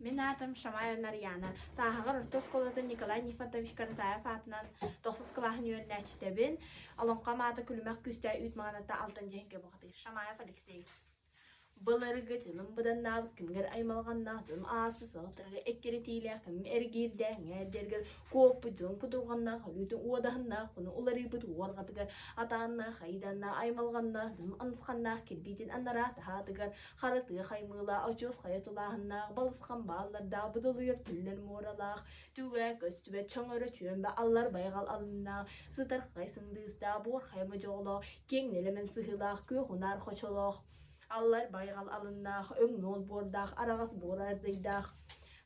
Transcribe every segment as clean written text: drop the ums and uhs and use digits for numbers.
Мин аатым Шамаева Нарыйаана. Тааһаҕар орто оскуолатын Николай Нифонтович Каратаев аатынан тохсус кылааһын үөрэнээччитэбин. Олоҥхом аата Күлүмэх күүстээх үүт маҕаната Алтан Дьэһиҥкэ бухатыыр. Шамаев Алексей. Былыргы дьылым быданнаабыт кэмигэр аймалҕаннаах дьонум ааспыт сылтарга эккирэтиилээх кэмим эргиирдээх эҥээрдэргэр куоппут дьон кутурҕаннаах өлүүтүн уодаһыннаах хону уларыйбыт уорҕатыгар атааннаах айдааннаах аймалҕаннаах дьонум анысханнаах кирбиитин анараа таһаатыгар Хара тыа хаймыылаах, очуос хайа тулааһыннаах, балысхан бааллардаах, будулуйар түллэр муоралаах, түгэ көстүбэт чоҥоро чүөмбэ аллар байҕал алыннаах, сытархай сындыыстаах, буор хайа модьоҕолоох, киэҥ нэлэмэн сыһыылаах, күөх унаар хочолоох, аллар байҕал алыннаах, өҥ-нуол буордаах, араҕас буор ардыйдаах,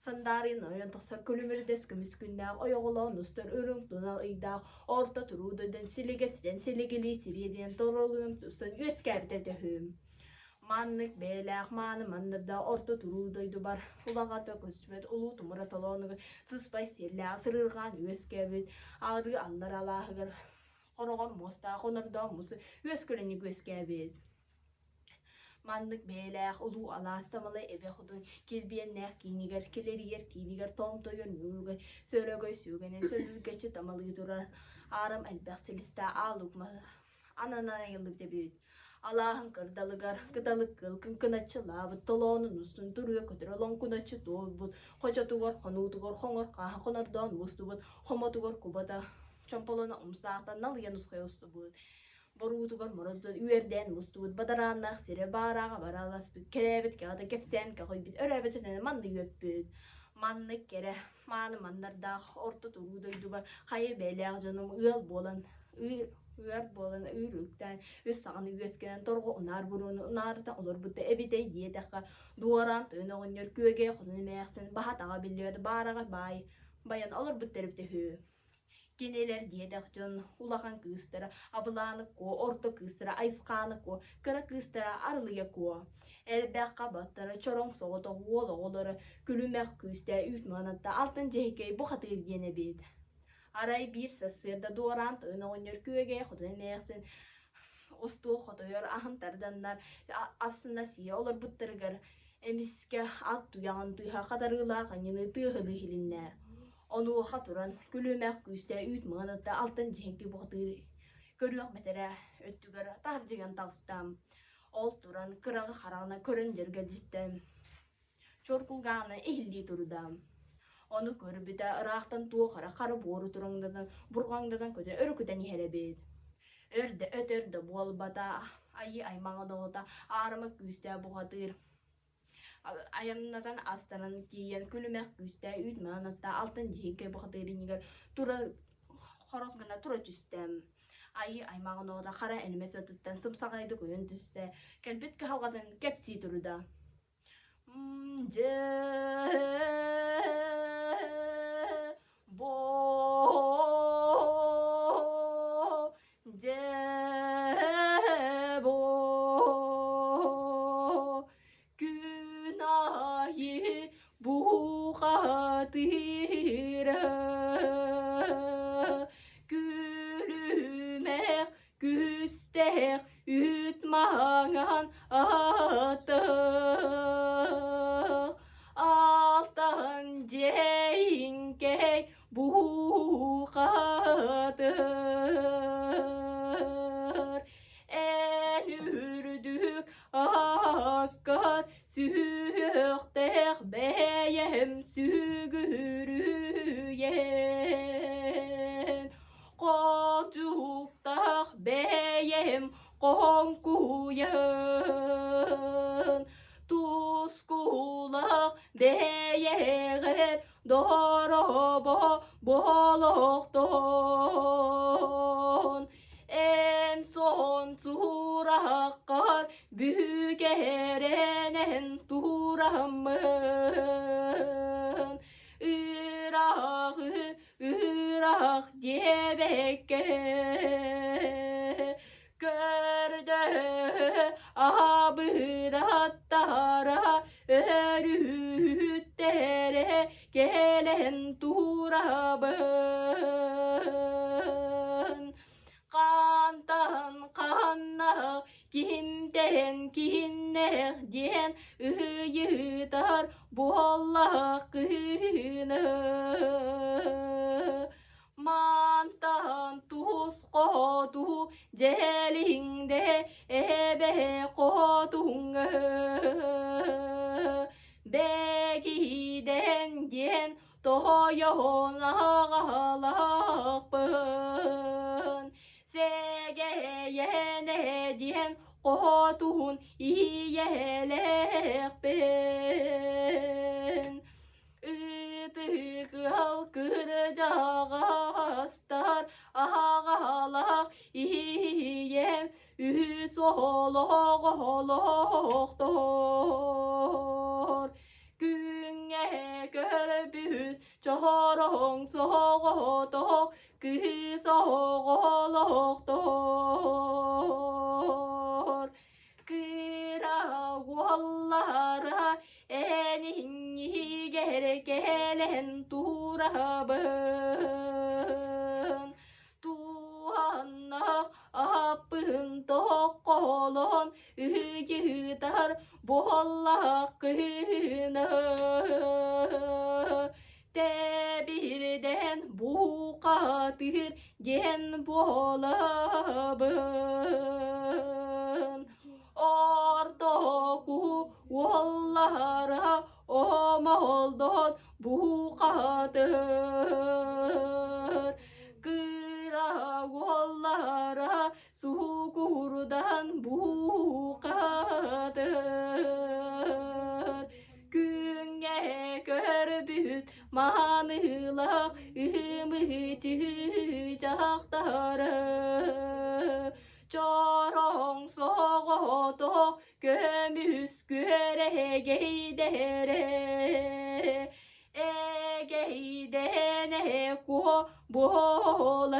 сандаарыйан ойон тахсар күлүмүрдэс көмүс күннээх, ойоҕолоон устар үрүҥ тунал ыйдаах, орто туруу дойдон силигэ ситэн силигилии сириэдийэн торолуйан тустан үөскээбитэ төһүүм. Маннык бэйэлээх мааны маннарда орто туруу дойдубар улаҕата көстүбэт улуу тумура толоонугар сыспай сиэллээх сырыырҕаан үөскээбит арыы аллар алааһыгар хороҕор муостаах онордоон мус үөскүлэник үөскээбит. Маннык бэйэлээх улуу алаас тамалай эбэ хотун килбиэннээх киинигэр килэрийэр киинигэр тоомтойор ньууругар сөрөгөй сүгэнэн сөлүүргэччи тамалыы турар аарам элбэх силистээх аалук ананан айыллыбыт эбит. Алааһын кырдалыгар кыталык кыыл кыҥкыначчылаабыт, толоонун устун туруйа көтөрө лоҥкуначчы туолбут, хочотугар, хонуутугар хоҥор хааһа хонордоон мустубут, хомотугар кубата чомполоно умсаахтан налыйан усхайа устубут. Боруутугар мородун үөрдээн мустубут, бадарааннаах сирэ баарааҕа барааласпыт, кэрээбит кэҕэтэ кэпсээн кэҕийбит, өрөөбүтүнэн маннык үөппүт. Маннык кэрэ, мааны маннардаах орто туруу дойдубар хайа бэйэлээх дьонум ыал буолан ыар буолан ыыр үктээн үс саҕаны үөскэнэн торҕо унаар буруону унаарыта олорбута эбитэй диэтэххэ дуораан тойон оҕонньор күөгэй хотун эмээхсин баһа-атаҕа биллибэт баараҕай баай байан олорбуттар эбитэ үһү Кинилэр диэтэх дьон улахан кыыстара Абылааны Куо, орто кыыстара Айысхааны Куо, кыра кыыстара Арылыйа Куо. Элбэх хабаттара чороҥ соҕотох уол оҕолоро күлүмэх күүстээх үүт маанатта Алтан Дьэһикэй бухатыыр диэн эбит. Арай биир сарсыарда дуораан тойон оҕонньор күөгэй хотун эмээхсин остуол хотойор аһын тарданнар астына сии олорбуттарыгар эмискэ ат туйаҕын тыаһа хатарыылаах анньыныы тыаһыныы иһилиннэ. Онуоха туран, күлүмэх күүстээх үүт маҥаныта алтан дьиһиҥки бухатыыр көрүөх бэтэрээ өттүгэр таһырдьыган таҕыста. Ол туран кыраҕы хараҕынан көрөн дьэргэлдьиттэ. Чуор кулгааҕынан иһиллии турда. Ону көрбүтэ ыраахтан туох эрэ хара буору тураҥнатан, бурҕаҥнатан көтө өрүкүтэн иһэр эбит. Өр да өтөр да буолбата, айыы аймаҕын оҕото аарыма күүстээх бухатыыр Айаннатан астанан тиийэн күлүмэх күүстээх үүт маанатта алтан дьиһиҥкэй бухатыырынньыгар тура хорос гына тура түстэ. Айыы аймаҕын оҕото хара элимэ сытыттан сымсаҕайдык ойон түстэ, кэлбит кыһалҕатын кэпсии турда. Дьэ бо Дьэ бу күн аайы бухатыыра күлүмэх күстээх үт маҥан атах алтан дьэҥкэй Бухатыр эн үрдүк аккар сүһүөхтээх бэйэм сүгүрүйэн Хотуктаах бэйэм хоҥкуйан Тускулаах бэйэҕэр Дорообо буолуохтун эн соһон суураххар бүкэрэнэн тураммын ыраах ыраах диэбэккэ Көрдөһө абыраттара өрүһүттэрэ кэлэн турабын. Хантан ханна кимтэн кин. Дэннэх диэн ыйытар буоллах кыһыны. Мантан тус хоту дьэлиҥдэ эбэ хотуҥ Бэгиидэн диэн тоһойоһон аҕалахпын Сэгэйэн диэн хотуһун ийэлэхпин Ытык-ыал кырдьаҕастар аһаҕалаах ийэм үс оҕолоох Күҥҥэ көрбүт чохороҥ соҕотох кыыс оҕолоохтор Кыра уоллара эн иһигэр кэлэн турабын Туһаннах аппын токколон ыйытар буоллах кыһыны Тэбирдэн бухатыр диэн буолабын Ортоку уоллара омолдон бухатыр Кыра уоллара сукурдан бухатыр Күҥҥэ көрбүт маанылаах ымыы дьахтары Чороҥ соҕотох көмүс күөрэгэйдэрэ Эгэйдэнэ куо буолар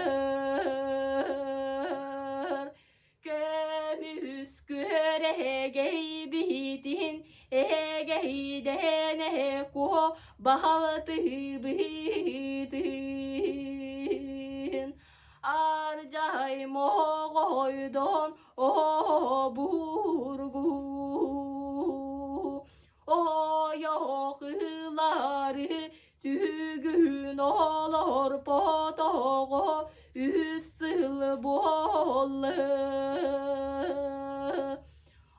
Көмүс күөрэгэйбитин эгэйдэнэ куо баһалтыыбытын Ардьай моҕойдон обургу Ойох ылары сүгүн олорботоҕо үс сыл буолла.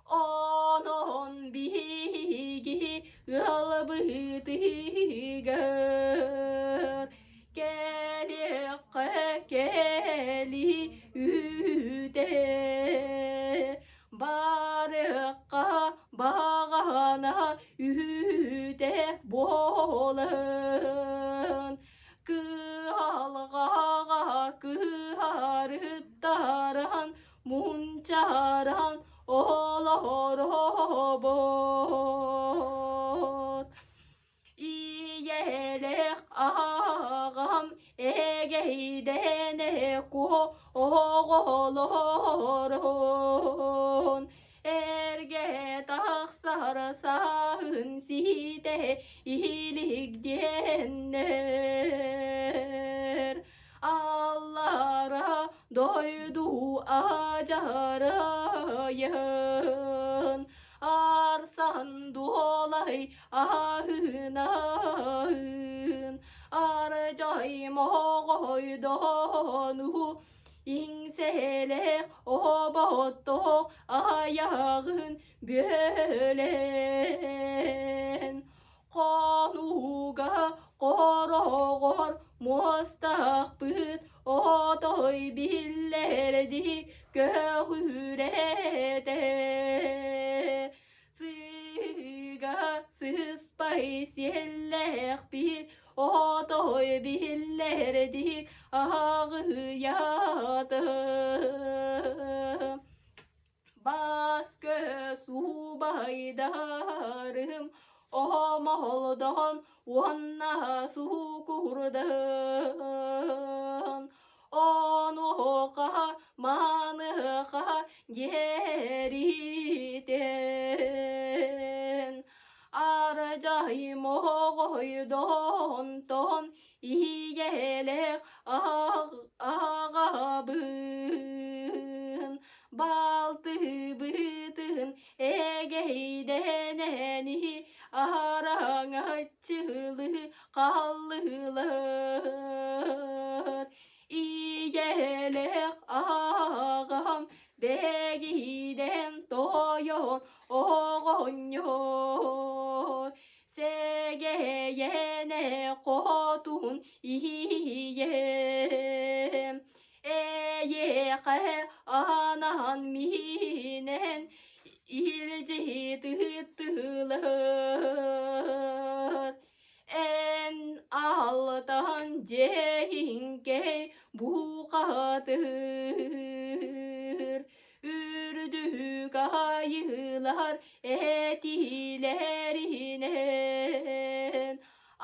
Онон биһиги ыалбытыгар кэлиэххэ кэли үүтэ барыахха баҕана үүтэ буолан кыһалҕаҕа кыһарыттаран мунчааран олоробот Ийэлээх аҕам эгэйдэнэ куо оҕолорун эргэ тахсар саһын ситэ илик диэннэр аллара дойду адьарайын арсан дуолай аһынаһын ардьай моҕойдону иҥсэлээх оботтоох айаҕын бүөлэн хонууга хороҕор муостахпыт отой биллэрдик көҕүрэтэ Сыыга сыспай сиэллээхпит, отой биллэрдик аҕыйаатым. Бас-көс убайдарым оһомолдоһон уонна сукурдаһын. Онуоха маныаха диэритин Ардьай моҕойдонтон ийэлээх аҕабын балтыбытын эгэһийдэнэниһи аһараҥаччылыы хааллылар. Ийэлээх аҕам бэгиһидэн тойон оҕонньор сэгэйэнэ хотун иһийэм эйиэхэ анаан миинэн илдьи тыытылар Эн алтан дьиэһиҥкэй бухатыр, үрдүк айыылар этиилэринэн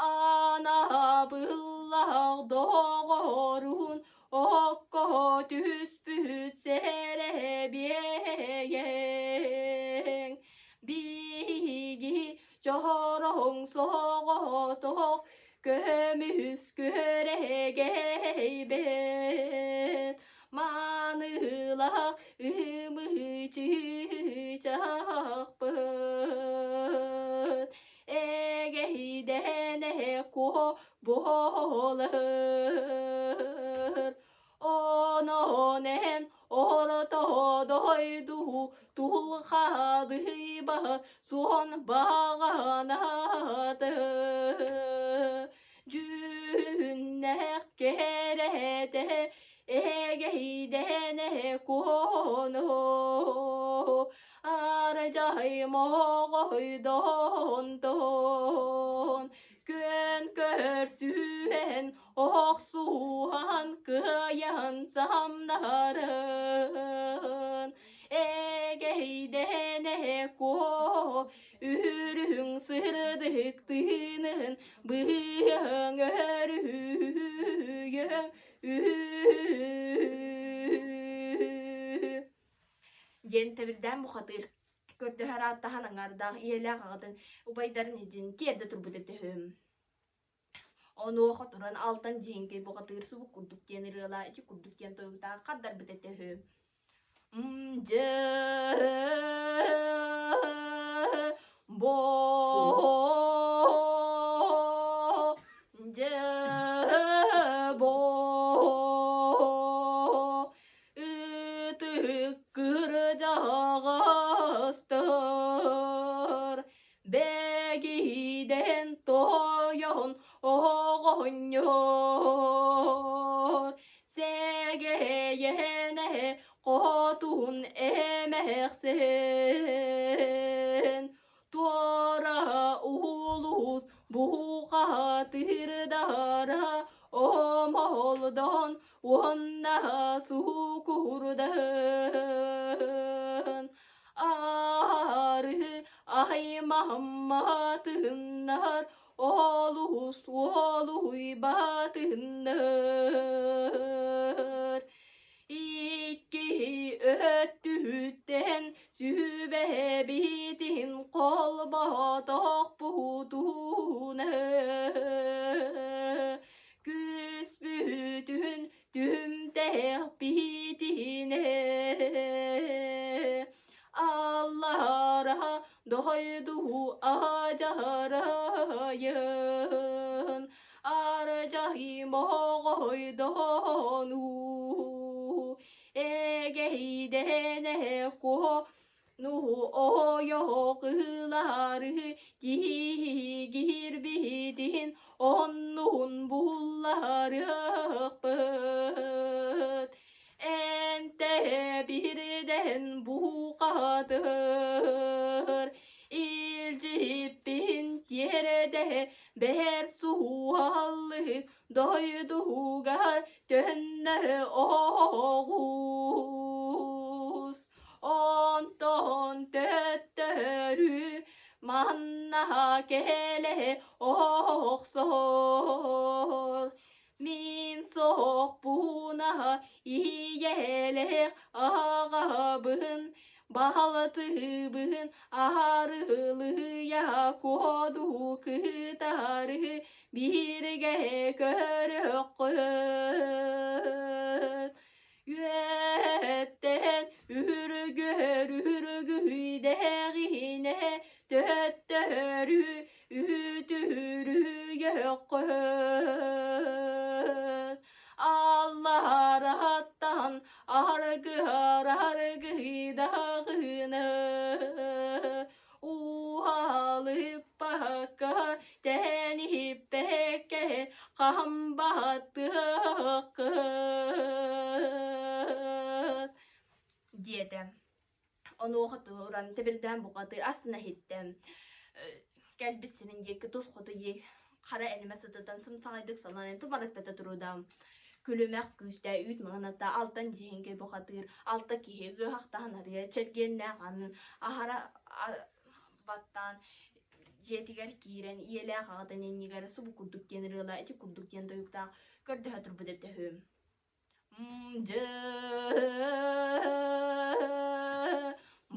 анабыллах доҕорун окко түспүт сэрэбиэйэҥ биһиги Чоһороһуҥ соҕотох көмүс күөрэгэйбит маанылаах ымыычыычахпыт эгэйдэнэ куо буолар Онон эн орто дойду тулхадыйба суон баҕанаты дьүһүннээх кэрэтэ эгэйдэнэ куону ардьай моҕойдонтон күөн көрсүһэн Охсуһан кыайан самнарын эгэйдэнэ куо үрүҥ сырдык тыынын быһыаҥ өрүһүйэ диэн тэбирдээн бухатыыр көрдөһөр ааттаһан аҥаардаах ийэлээх аҕатын убайдарын илдьин тиэрдэ турбут этиһим Онуоха туран алтан дьиэҥкэй бухатыыр субу курдук диэн ырыалаа ити курдук диэн тойуктаах хардарбыт этэ үһү. Дьэ бо дьэ бо ытык кырдьаҕастар Бэгиһидэн тойон оҕонньор сэгэйэнэ хотун эмэхсин туора улуус бухатырдара омолдон уонна сукурдан Аарыһы аймамматыннар, олус уолуйбатыннар. Икки өттүттэн сүбэбитин холботохпутуна күспүтүн түмтэхпитинэ Аллара дойду ажарайын аржаһи моҕойдону эгэйдэнэ куо ну ойоҕылары киһигирбитин оннун булларыахпыт Энтэ биирдэн бухатыр илдьиппин тиэрдэ бэһэр суһаллык дойдугар төннө оҕус Онтон төттөрү манна кэлэ охсор Мин соһохпуна ийэлээх аҕабын баһылатыбын аһарылыйа куоду кытары бииргэ көрөххүт Үөттэн үргөр үргүйдээх. Төттөрү үтүрүйэххөт Аллараттан аргыһар аргыһыдаҕына Уһалыппакка тэниһиппэккэ хаһан баттыаххыт диэтэ. Онуоха туран тэбирдээн букатыы астына иһиттэ. Кэлбит сирин диэки тус хоту хара элимэ сытытан сымсаҕайдык саланан тумарыктата туруда. Күлүмэх күүстээх үүт маҥаната алтан дьиһиҥкэй бухатыыр алта киһи ыаһахтаһан арыйа чэлгиэннээх анын аһара баттаан дьиэтигэр киирэн ийэлээх аҕатын иннигэр субу курдук диэн ырыала ити курдук диэн тойуктаах көрдөһө турбут эбитэ үһү. Дьэ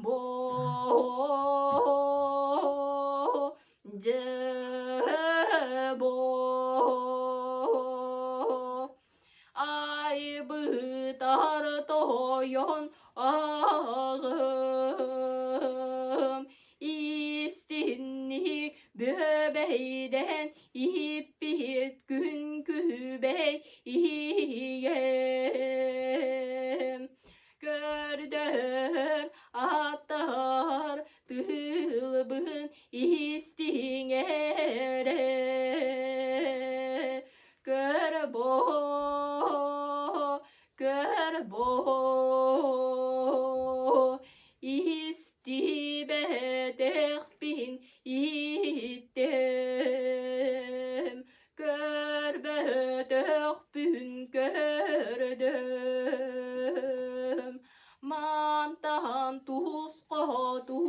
бо дьэ бо айбытар тойон аҕым истинник бүөбэйдээн иһиппит күн күбэй иһигэм көрдөһөр аттар тылбын истиҥ эрэ көр бо көр бо истибэтэхпин иһиттим, көрбөтөхпүн көрдүм. Мантан туус хоту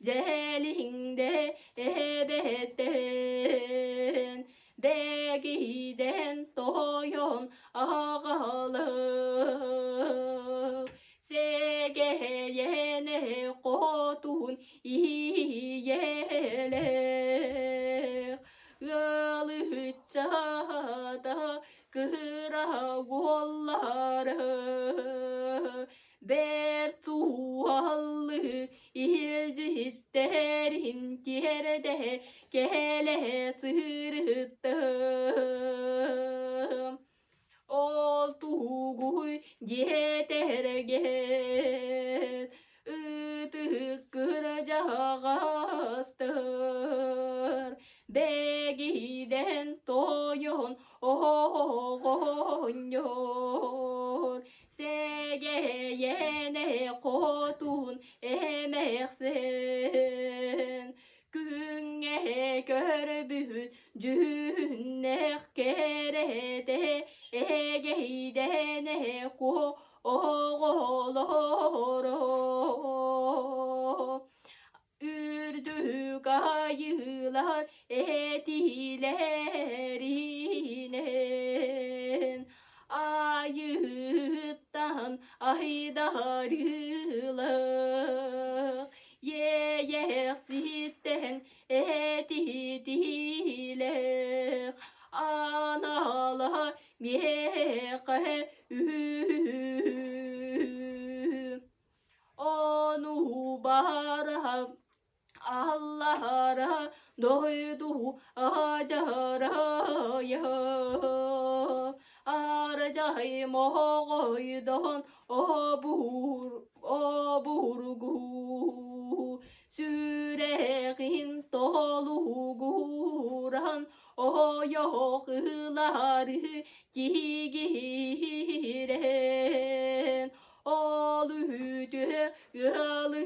дьэлиҥдэ эбэтэн, бэгидэн тойон аҕалым. Сэгэйэнэ хотун ийэлээх ыалыһыччата кыра уоллары бэрт суһаллыы илдьиттэрин тиэрдэ кэлэ сырыттым. Ол тугуй диэтэргэр ытык кырдьаҕастар бэгидэн тойон оҕонньор сэгэйэнэ хотун эмээхсин Күҥҥэ көрбүт дьүһүннээх кэрэтэ эгэйдэнэ куо оҕолоро үрдүк айыылар этиилэринэн айыыттан айдарыылар Иэйэхситтэн этитиилээх анала миэхэ үһү. Ону баара аллара дойду адьарайа Ардьай моҕойдон обур обургу сүрэҕин толугуран ойох ылары тигирэн ол үтүө ыалы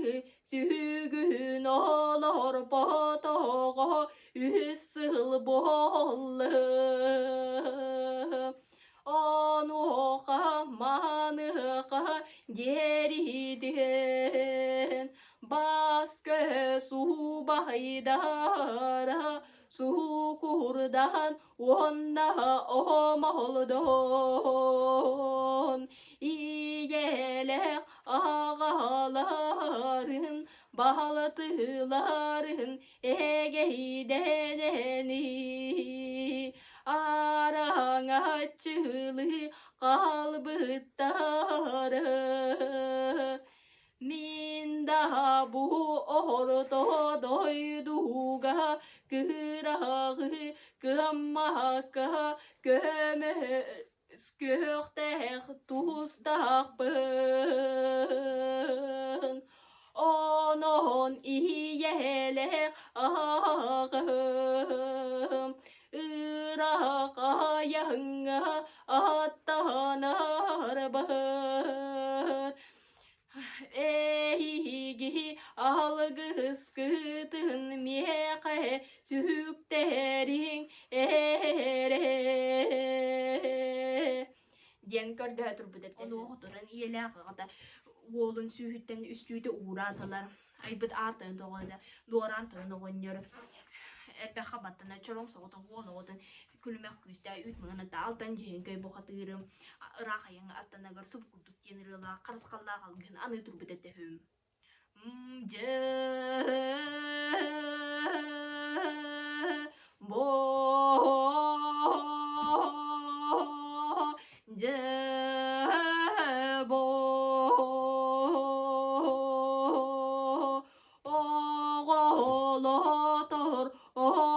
сүгүн олорботоҕо үс сыл буолла. Онуоха маныаха диэритин бас-көс субайдара сукурдаан уонна омолдоон ийэлээх аҕаларын баһылатыыларын эгэйдэнэни араҥаччылыы хаалбыттара. Мин да бу орто дойдуга кыраҕы кыаммакка көмүскүөхтээх тустаахпын. Онон ийэлээх аҕам ыраах айаҥҥа аттанарбыт. Эһиги алгыскытын миэхэ сүктэриҥ эрэ диэн көрдөһө турбут эбит. Онуоха туран ийэлээх аҕата уолун сүүһүттэн үстүүтэ уураатылар. Айбыт аартарын тоҕо дуораан туран оҕонньор элбэххэ баттана чороҥ соҕотох уол оҕотун күлүмэх күүстээх үүт мыҥаната алтан дьиһиҥкэй бухатыырым ыраах айаҥҥа аттанагар суп курдук диэн ырыалаах харысхаллаах алгыһын аныы турбут эттэһим. Дьэ бо дьэ бо Оҕолотор оҕом,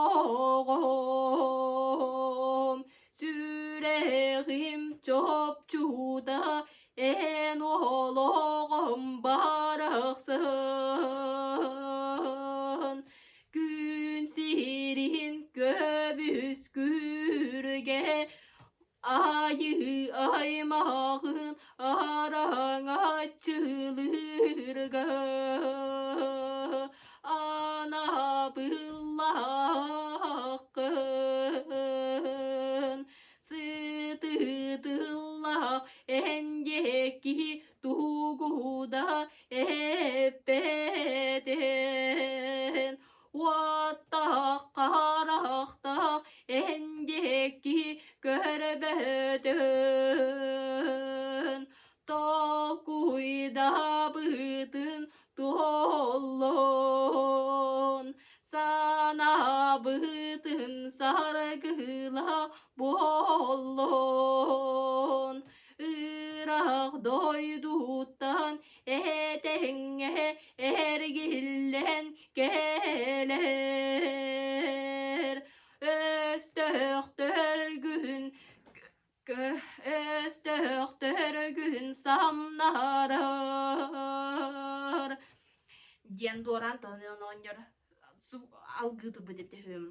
сүрэҕим чопчута эн олоҕум барахсан. Күн сирин көмүс күргэ Айыы аймаҕын араҥаччылыырга анабыллааххын сытытыллаах эн диэки тугу да эппэтин Уоттаах харахтаах эн диэки көрбөтүн, толкуйдаабытын туоллун, санаабытын саргыла буоллун. Ыраах дойдуттан этэҥҥэ эргиллэн кэлэр өстөөхтөргүн өстөөхтөргүн самнарар диэн дуораан тоһуйан оҕонньор алгыы турбут этиһим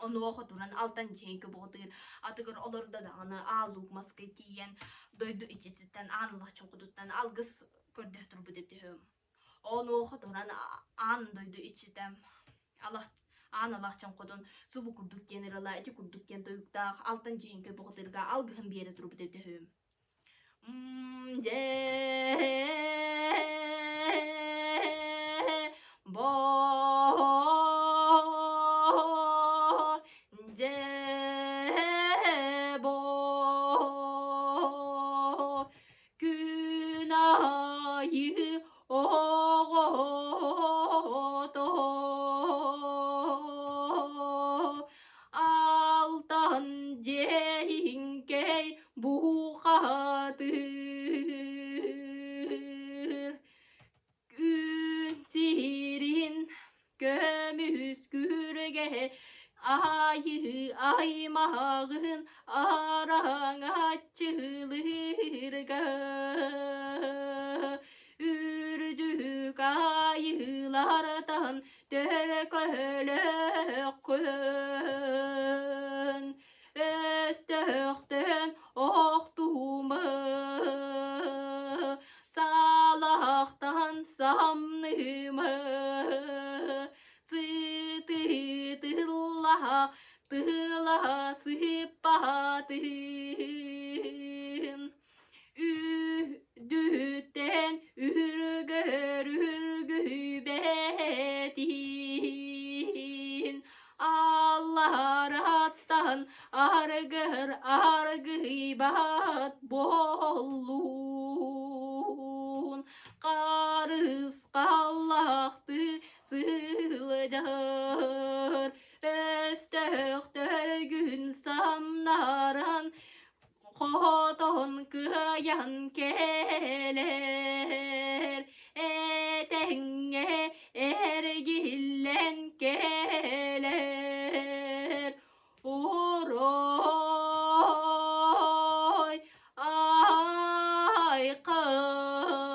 Онуоха туран алтан дьиэҥкэ бухатыыр атыгар олордо даҕаны аал-луук маска тиийэн дойду иччититтэн аан лахчыҥкутуттан алгыс көрдөһө турбут этиһим. Онуоха туран аан дойду иччитэ алах аан алахчыҥкутун субу курдук диэн ырыла ити курдук диэн тойуктаах алтан дьиэҥкэ бухатыырга алгыһын биэрэ турбут этиһим. Дьэ бо дьэ бо күн аайы оҕото Алтан дьиэһиҥкэй бухатыыр Күн сирин көмүс күргэ айыы аймаҕын араҥаччылыырга үрдүк айыылартан Төлкөлөххүн, өстөөхтөн охтума, салахтан самныма, сытытыллаһа тыла сыппатын. Үрдүттэн үргөр үргүйбэтин, Аллараттан аргыр аргыйбат буоллун. Харысхаллахты сылдьар, өстөөхтөргүн самнаран Хотон кыайан кэлэр, этэҥҥэ Тиллэн кэлэр Орой айқын.